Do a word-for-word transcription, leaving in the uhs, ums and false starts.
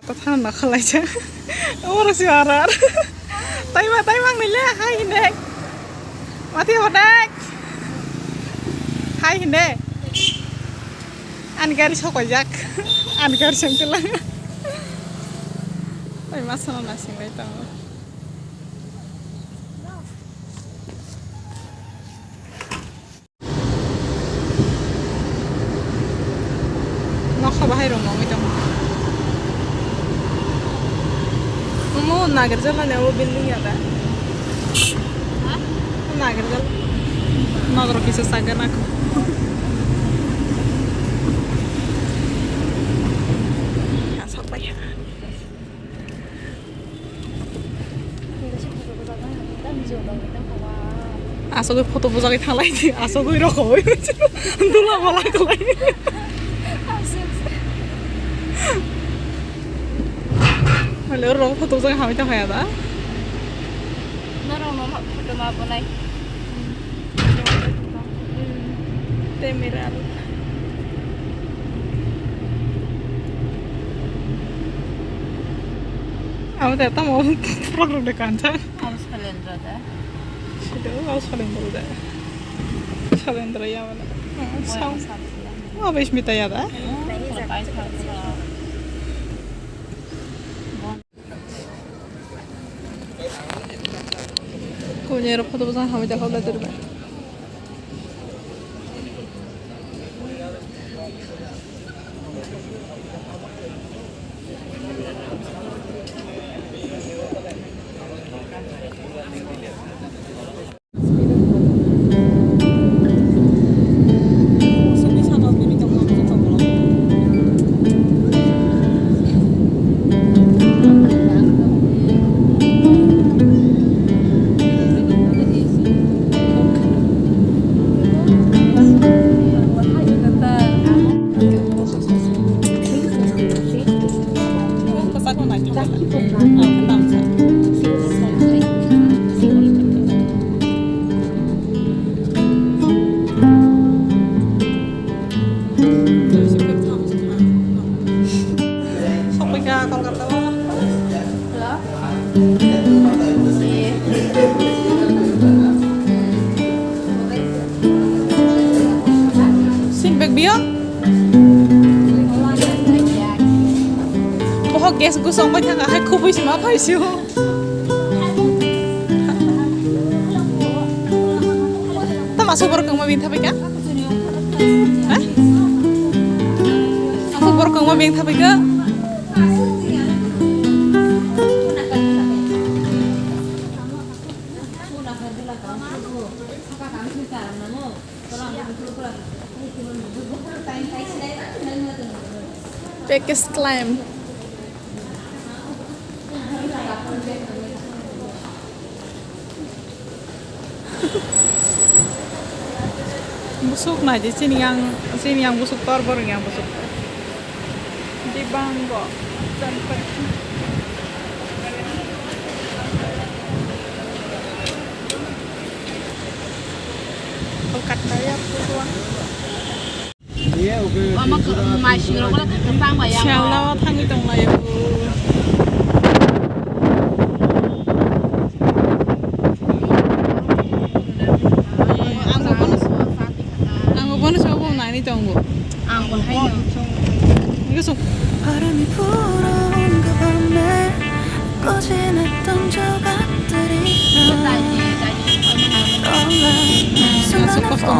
Thana na khalaijak. Oro si arar. Taima, taima ang nile, hai hinde. Mati hodak. Hai hinde. Ani gari sokoijak. Ani gari sengtila. Taima sana na singlai tango. Nokha bahai rok nongwi tongo. Omo nagirjak mani obo building ya da? Ha? Nagirjak. Nokro kisa sagana ko. Ya, sapai ya. Asogwi photo bujagwi thanglai di, asogwi rokogwi dula bola kwlai. Hale oro photo bujagwi hamwi tongkha ya da? Norok no photo ma bonai. Tei mera. Amo tei tamo program de kansa. Amo Salendra da. Sido amo Salendra da. Salendra ya mana. Sao. Amo Bismita ya da. Konyera photo bwsang hamwi tongkha belai toribai. Sokphaikha Kolkata o. Sin bag biyo? Bohok gas gusong bai thanga hai khubui sima phaisio. Tama asuk borok kwngma bini thabai kha? Ha? Asuk borok kwngma bini thabai kha? Package claim. Busuk nai di, chini yang, chini yang busuk tor, borok yang busuk tor. Dibango. Kolkata ya, Phutuan. Omo khe mai singrok le khe kwchang bai ya. Sialda o thangwi tong lai o. Ang bo bono, ang bo bono sobo nani tongo. Ang bo hai no. Ngi so. Sunset kosto.